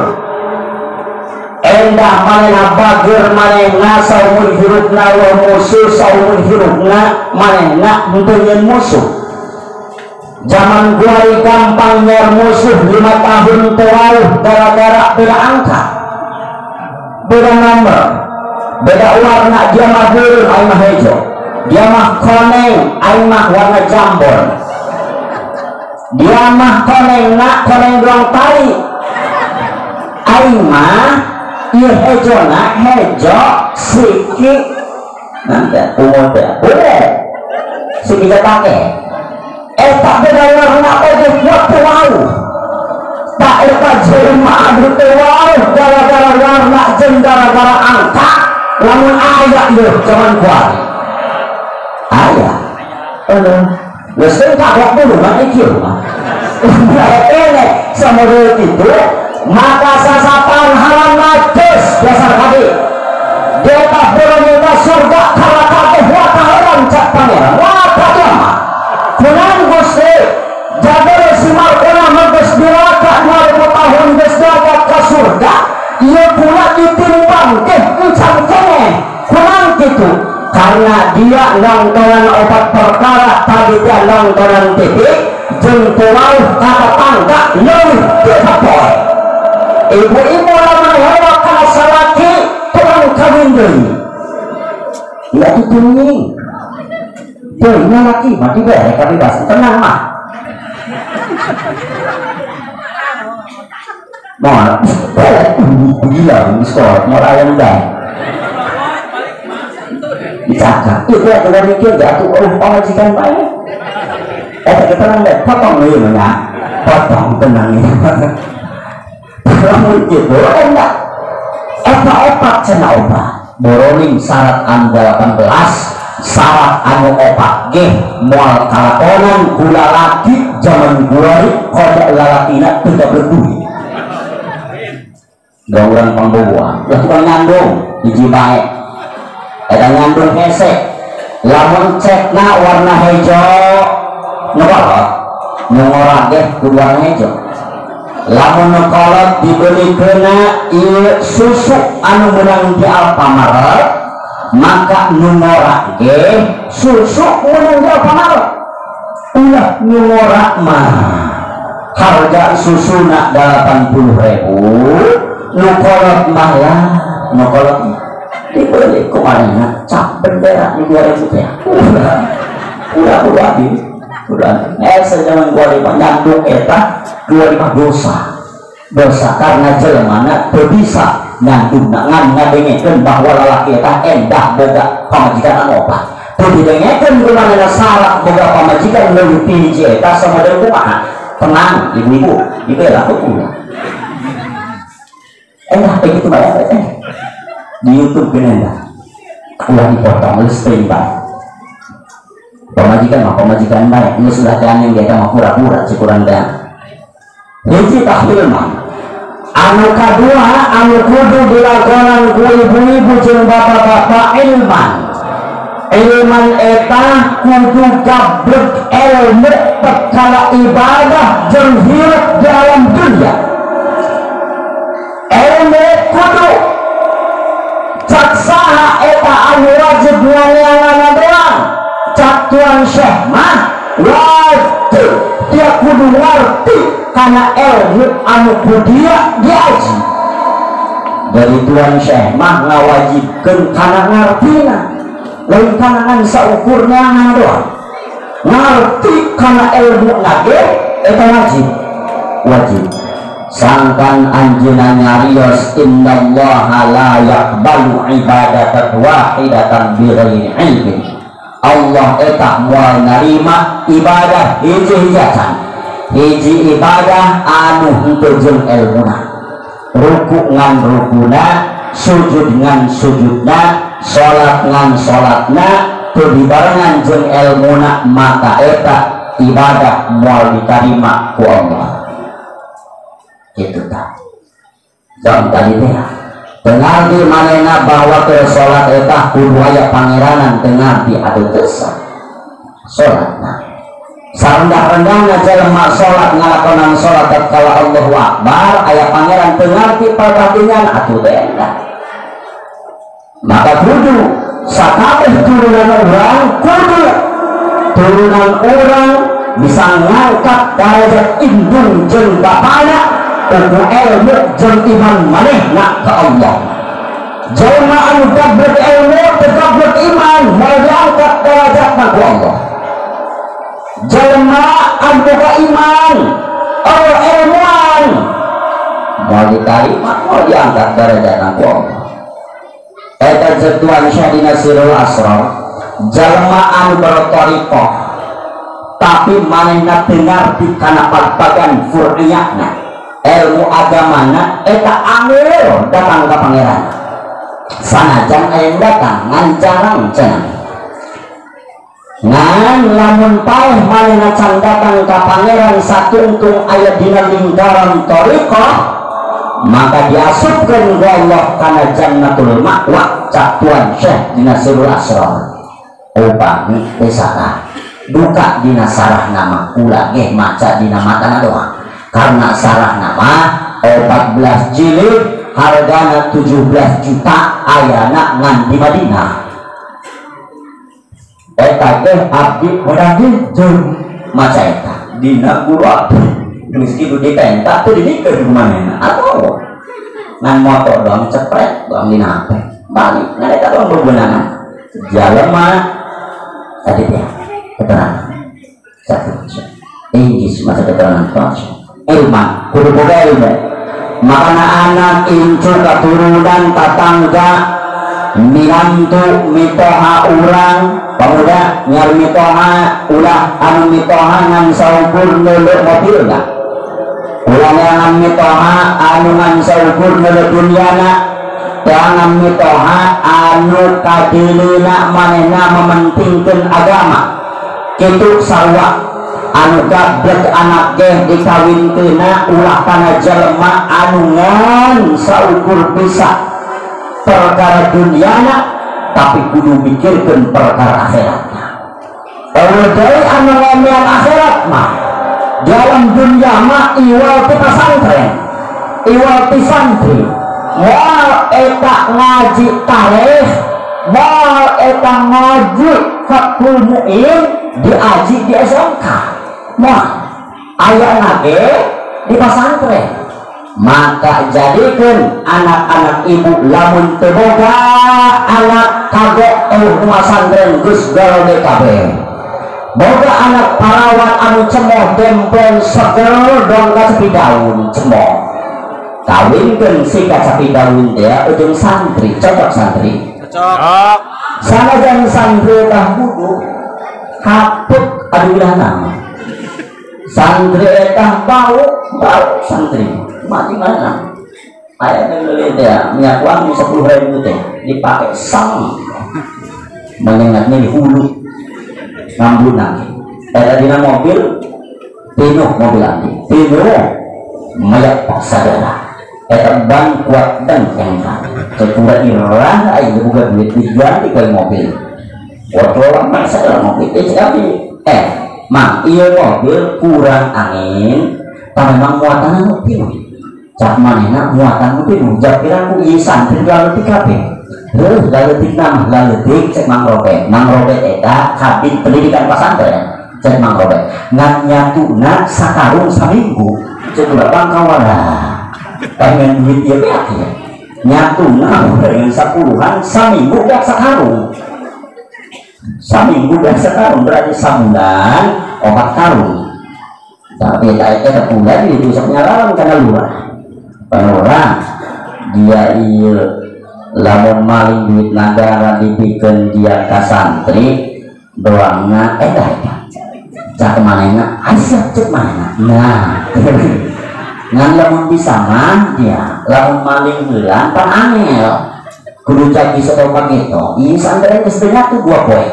Endah manehna bager manehna saumur hirupna wa musuh, saumur hirupna manehna henteu nyeun musuh. Zaman gua gampang nyer musuh 5 tahun terlalu gara-gara beda angka, beda nomor, beda warna. Dia mah biru, aing mah hijau. Dia mah koneng, aing mah warna jambon. Dia mah koneng nak koneng doang tali, aing mah ieu hejo nak hejo siki nanti umur teh ungu siki pakai. Eta beda warna oge buat teu tak eta jelema anu teu gara-gara warna jeung gara-gara angka. Lamun aya ieu zaman kuari aya eueuh geus teu kagok dulu mah kieu mah elek samodel kitu maka sasapan haram najis dasar kadi dia bermuka surga kala kabeh wa taheran cak pangeran wa mah kunan Gusti jagal si Markona geus diraka 2000 tahun geus dapat ka surga ieu pula ditimbang teh encan keneh kunan kitu karena dia nontonan opat perkara tadi dia nontonan TV jeung teu wauh ka tetangga leuwih teu kapoe. Ibu-ibu lamun hewa kana salaki tukang kawin deui ulah ditunging. Tuh, ini laki, mati bere, tapi bahas tenang mah. Mau, oh, Gila di sekolah mau ayam dah dicakap itu aku udah mikir gak tuh oh pamajikan baik kita nggak potong nih ya potong tenang ya kamu gitu enggak opat cena opat boroning syarat anu 18 syarat anu opat ge moal kalakonan gula laki zaman guari kodok lalakina tidak berduit gauran pangboboan lah tukang nyandung hiji bae eta nyandung hese lamun cekna warna hijau nu kolot nu ngora ge kudu warna hijau lamun nu kolot dibelikeunna ieu susu anu meunang di Alfamart maka nu ngora ge susu meunang di Alfamart ulah nu ngora mah harga susuna 80.000 nu kolot mah lah nu kolot dibeli kumarina cap bendera di 2000 teh udah udah udah sejaman 25 nyandung eta 25 dosa karena jelemana teu bisa nyandung ngan ngadengekeun bahwa lalaki eta endah boga pamajikan anu opat teu didengekeun kumanehna salah boga pamajikan leuwih ti hiji eta samodel kumaha tenang ibu-ibu dibela ku enak begitu banyak di YouTube gini dah udah dipotong listrik baik pemajikan mah pemajikan baik ini sudah yang dia mah pura-pura syukuran dan hiji tahlil mah anu kadua anu kudu dilakonan ku ibu-ibu jeung bapak-bapak ilman ilman eta kudu gablek ilmu perkara ibadah jeung hirup dalam dunia ilmu kudu cak saha eta anu wajib nganeanana doang cak tuan syekh mah wajib dia kudu ngerti karena ilmu anu ku dia diaji dari tuan syekh mah ngawajibkeun kana ngartina lain kana ngan saukur neangan doang ngerti kana ilmu nage eta wajib wajib sangkan anjeunna nyarios innallaha la yaqbalu ibadatan wahidatan bighairi ilmin Allah eta moal narima ibadah hiji-hijacan hiji ibadah anu henteu jeung elmuna ruku ngan rukuna sujud ngan sujudna salat ngan salatna teu dibarengan jeung elmuna maka eta ibadah moal ditarima ku Allah itu tak jam tadi teh tengarti manehna bahwa ke salat eta kudu aya pangeranan tengarti atuh teu sah salatna sarendah-rendahna jelema salat ngalakonan salat tatkala Allahu Akbar aya pangeran tengarti perkatingan atuh teh maka kudu sakabeh turunan urang kudu turunan urang bisa ngangkat derajat indung jeung bapana ku ilmu jeung iman manehna ka Allah jelema anu gablek ilmu teu gablek iman moal diangkat derajatna ku Allah jelema anu boga iman eueuh ilmuan moal ditarima moal diangkat derajatna ku Allah eta ceuk Tuan Syekh dina Sirrul Asrar jelema anu berthariqah tapi manehna teu ngarti kana pagpagan fur'iyahna ilmu agamana eta angel datang ka pangeran sanajan aya datang ngan jarang cenah ngan lamun paeh manehna can datang ka pangeran satungtung aya dina lingkaran thariqah maka diasupkeun ku Allah kana jannatul ma'wa cak Tuan Syekh dina Sirrul Asrar upami teu salah duka dina sarah nama kula ge maca dina matana doang karena sarah nama 14 jilid hargana 17 juta ayana ngan di Madinah eta teh abdi menang jeung maca eta dina guru abdi geus kitu dipenta teu dibikeun ku manehna atuh ngan moto doang cepret doang dina HP balik ngan eta doang bebenangan jalema tadi teh keterangan satu Inggris masa keterangan ilman kudu boga ilmu Makana anak incu keturunan tatangga minantu mitoha urang pemuda nyar mitoha ulah anu mitoha ngan saukur neuleuh mobilna ulah ngan mitoha anu ngan saukur neuleuh dunyana jangan mitoha anu kadilina manehna mementingkeun agama kitu sarua anu gablek anak geh dikawinkeunna ulah kana jelema anu ngan saukur bisa perkara duniana tapi kudu mikirkeun perkara akhiratna. Eueuh deui anu ngomean akhirat mah dalam dunia mah iwal ti pasantren, iwal ti santri, moal eta ngaji tarikh, moal eta ngaji Fathul Muin diaji di SMK. Moal ayana ge di pasantren. Maka jadikan anak-anak ibu lamun teu boga anak kagok eueuh pasantren geus garode kabeh. Boga anak parawan anu cemoh demplon seger dong ka sapi daun cemoh. Kawinkeun si ka sapi daun teh ujung santri, cocok santri. Cocok. Sanajan santri tah kudu hapuk aduh nama. Santri eta bau bau santri. Mati mana? Ayah beli teh minyak wangi 10.000 teh dipakai sang menyengatnya di hulu ngambunang. Ada dina mobil pinuh mobil andi pinuh mayat paksa darah. Eta ban kuat dan kengkang. Cekura irah aing buka duit diganti ke mobil. Waktu orang maksa dalam mobil mang iya mobil kurang angin, tapi memang muatan anu pinuh. Cak manehna muatan pinuh, jak pirang ku ieu santri laletik kabeh. Heuh laletik mah laletik cek Mang Robet. Mang Robet eta kabin pendidikan pasantren cek Mang Robet. Ngan nyatuna sakarung saminggu cek ulah bangkawara. Pengen duit ieu beak ya. Nyatuna dengan 10-an saminggu beak sakarung. Saminggu beak sakarung berarti sabulan 4 karung. Tapi eta bulan itu sok nyalawan kana lurah. Lurah dia ieu lamun maling duit nagara dipikeun dia ka santri doangna eta eta. Cak manehna asa cek manehna. Nah, ngan lamun bisa mah dia lamun maling heula pan angel. Kudu jagi setopan gitu. Ieu santri geus teu nyatu 2 poe.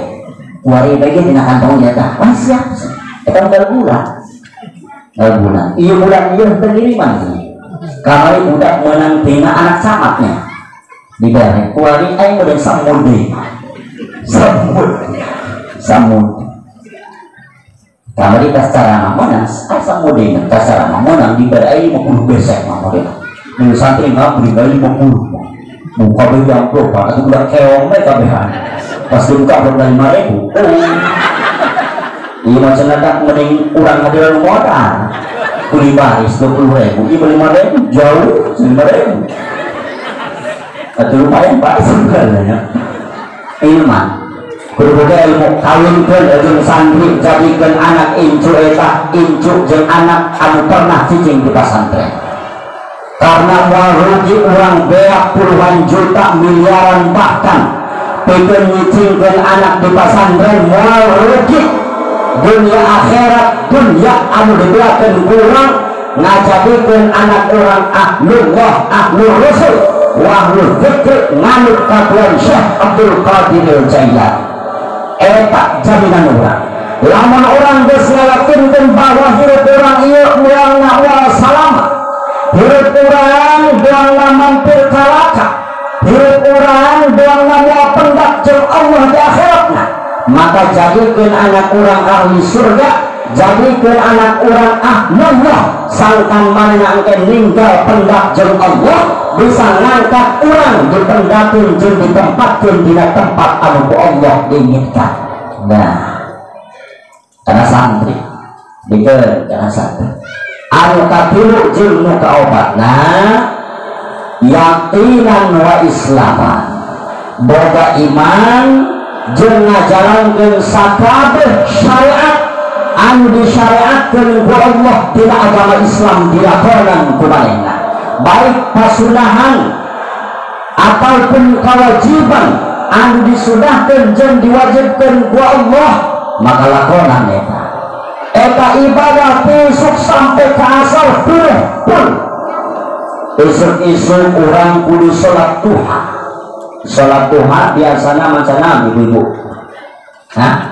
Kuari bae dina kantong dia tah. Wah siap. Eta unggal bulan. Unggal bulan. Ieu bulan ieu teu ngiriman sih. Kamari budak menang tina anak camatnya. Dibere kuari aing meunang samud deui. Samud. Samud. Kamari tas cara meunang, samud deui tas cara meunang dibere aing 50 besek mah model. Nu santri mah dibere 50. Buka beli amplop, atuh budak keong we kabehan. Pas dibuka amplop 5.000. Ieu mah cenah tah mending urang hadiran modal. Kuli baris 20.000, ieu 5.000 jauh 5.000. Atuh lumayan pak sebenarnya. Ilman. Kudu boga ilmu kawinkeun jeung santri jadikeun anak incu eta incu jeung anak anu pernah cicing di pasantren. Karena moal rugi urang beak puluhan juta miliaran bahkan pikeun nyicingkeun anak di pasantren moal rugi dunia akhirat dunia anu dibeakeun kurang ngajadikeun anak urang ahlullah ahlur rasul wa ahlul dzikr nganut ka Tuhan Syekh Abdul Qadir Jailani. Eta jaminan urang lamun urang geus ngalakinkeun bahwa hirup urang ieu moal moal salama, hirup urang doangna mampir kalaka, hirup urang doangna moal pendak jeung Allah di akhiratna, maka jadikeun anak urang ahli surga, jadikeun anak urang ahlullah, sangkan manehna engke ninggal pendak jeung Allah bisa ngangkat urang dipendakeun jeung ditempatkeun dina tempat anu ku Allah diinginkan. Nah, karena santri dikeun karena santri anu katilu jeung nu kaobatna yaqinan wa islaman, boga iman jeung ngajarankeun sakabeh syariat anu disyariatkeun ku Allah tina agama Islam dilakonan ku manehna. baik pasunahan ataupun kewajiban anu disudahkeun jeung diwajibkeun ku Allah maka lakonan eta eta ibadah besok sampai ke asal pun isuk-isuk urang kudu salat duha. Salat duha biasanya macam ibu-ibu. Hah?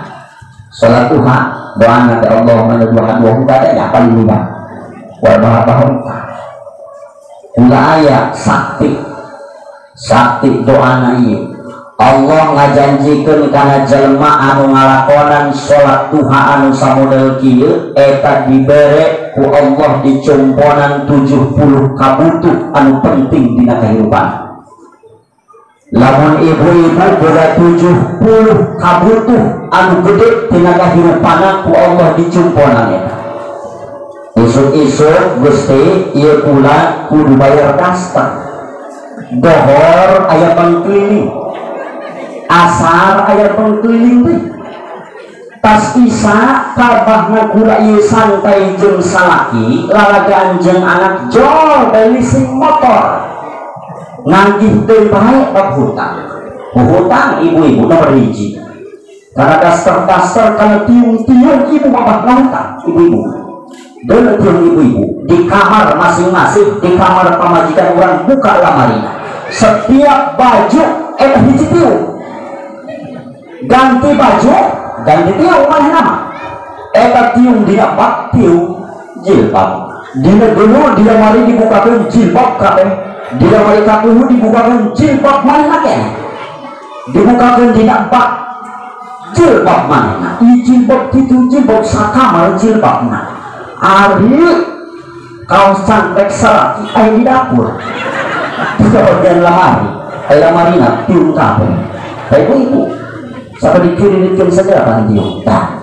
Salat duha doa nanti Allah meneduhan wa hudaya paling mudah. Wa bahahum. Kula aya sakti. Sakti doana ieu. Allah ngajanjikeun kana jelema anu ngalakonan salat duha anu samodel kieu eta dibere ku Allah dicumponan 70 kabutuh anu penting dina kehidupan. Lamun ibu-ibu boga 70 kabutuh anu gede dina kahirupanna ku Allah dicumponan eta. Isuk-isuk Gusti ieu kula kudu bayar kasta. Dohor aya pangkeliling, asar aya pangkeliling teh. Tas isa kabahna kula ieu santai jeung salaki lalagaan jeung anak jol leasing motor. Nagih teu bae bab hutang. Hutang ibu-ibu nomor hiji. Karena daster-daster kana tiung-tiung ibu babah hutang ibu-ibu. Deuleu tiung ibu-ibu di kamar masing-masing, di kamar pamajikan urang buka lamarina. Setiap baju eta hiji tiung. Ganti baju, ganti tiung manehna mah. Eta tiung dina bak tiung jilbab. Dina dulu di lemari dibukakeun jilbab kabeh. Di lemari kakuhu dibukakeun jilbab manehna keneh. Dibukakeun dina bak jilbab manehna. Ieu jilbab kitu jilbab sakamar jilbabna. Ari kaos cantek salaki aya di dapur. Di bagian lemari, aya lamarina tiung kabeh. Ibu-ibu sampai dikirim-kirim segera kan tiung. Tah,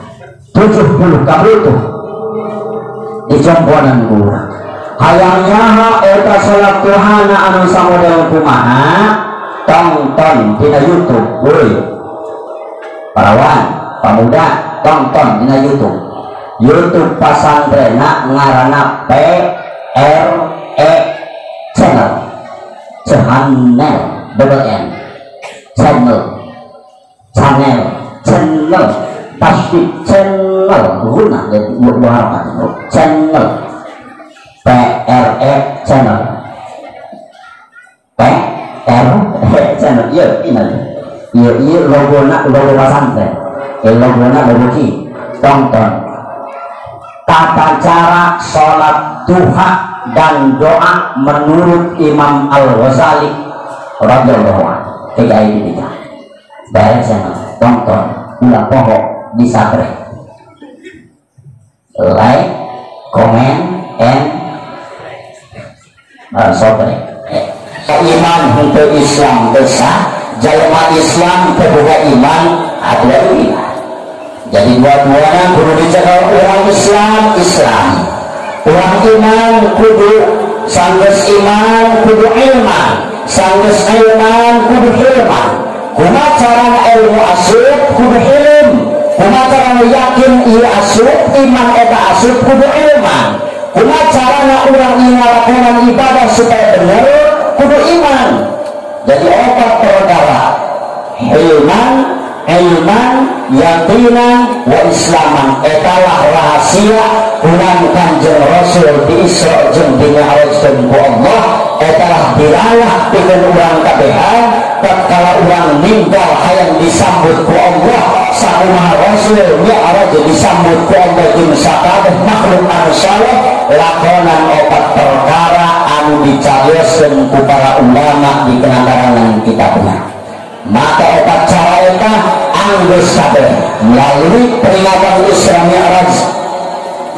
70 kabutuh di jomponan urang. Hayang nyaho eta salat duhana anu samodel kumaha tonton dina YouTube woi. Parawan, pamuda tonton dina YouTube. YouTube pasantrenna ngaranna PRE Channel. Channel double N. Channel. Channel, channel, pasti channel, guna dua channel, PRE channel, PRE channel, iya ini, iya iya logo nak logo pasantren, logo nak logo ki, tonton tata cara sholat duha dan doa menurut Imam Al Ghazali radhiyallahu anhu, tiga ini tiga. Bayar channel, tonton, ulah pokok di subscribe, like, comment, and subscribe. Iman untuk Islam besar, jalma Islam terbuka iman ada iman. Jadi dua-duanya kudu dijaga orang Islam Islam, orang iman kudu sanggeus iman kudu ilman, sanggeus ilman kudu hilman. Kuma carana ilmu asup kudu ilm, kuma carana yakin ieu asup iman eta asup kudu ilman, kuma carana urang ieu ngalakonan ibadah supaya bener kudu iman. Jadi opat perkara ilman, ilman, yakinan, wa islaman etalah rahasia urang Kanjeng Rasul di Isra jeung di Mi'raj ku Allah etalah dilalah pikeun urang kabehan. Tatkala urang ninggal hayang disambut ku Allah sakumaha Rasul Mi'raj disambut ku Allah jeung sakabeh makhluk anu saleh lakonan opat perkara anu dicarioskeun ku para ulama di kenangan kitabna. Maka opat cara eta anggeus kabeh melalui peringatan Isra Mi'raj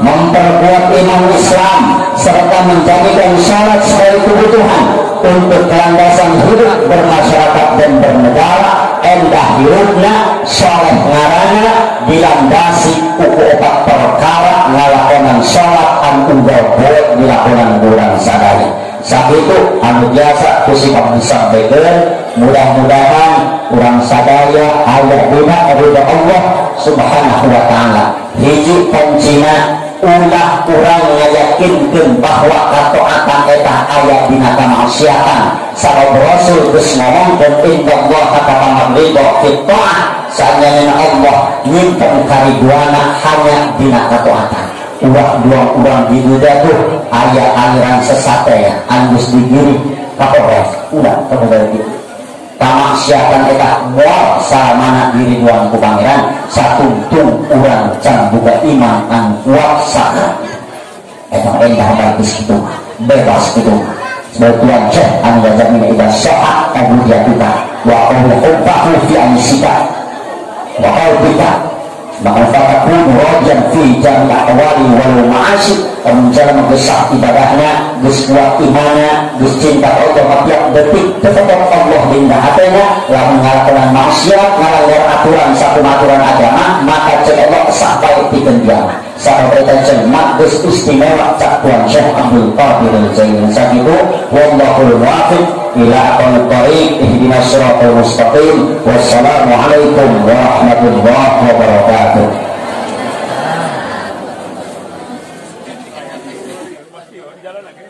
memperkuat iman Islam serta menjadikan syarat sebagai kebutuhan untuk kelandasan hidup bermasyarakat dan bernegara endah hirupna soleh ngarana dilandasi uku opat perkara ngalakonan sholat anu unggal poe dilakonan urang sadaya. Sakitu anu biasa ku sikap disampaikan, mudah-mudahan urang sadaya aya dina ridha Allah Subhanahu wa taala. Hiji kuncina Ulah urang ngayakinkeun bahwa kataatan eta aya dina kamaksiatan. Sabab Rasul geus ngomongkeun innallaha katama ridho fi ta'ah, saenyana Allah nyimpen kariduana hanya dina kataatan. Ulah dua urang di dunia tuh aya aliran sesat ya anu geus digiring ka Polres. Ulah teu kitu. Kamaksiatan eta moal samana diri duang ku pangeran satungtung urang can boga iman anu kuat sakit. Eta endah bagus kitu, bebas kitu. Sebab Tuhan cek anu jamin ida sohat ubudiyatuka wa qawlu fi anisika wa qalbika maka fatakunu rajan fi jami ahwali wal ma'asi. Jalan geus ibadahna, geus kuat imanna, geus cinta Allah tiap detik tetep Allah dina hatena, lamun ngalakonan maksiat, ngalanggar aturan sakumaha aturan agama, maka cek Allah sampai pikeun dia. Sabab eta jelema geus istimewa cak Tuan Syekh Abdul Qadir Jailani. Sakitu wallahul muwaffiq ila aqwamit thariq, ihdinas siratal mustaqim. Wassalamualaikum warahmatullahi wabarakatuh. Jalan lagi.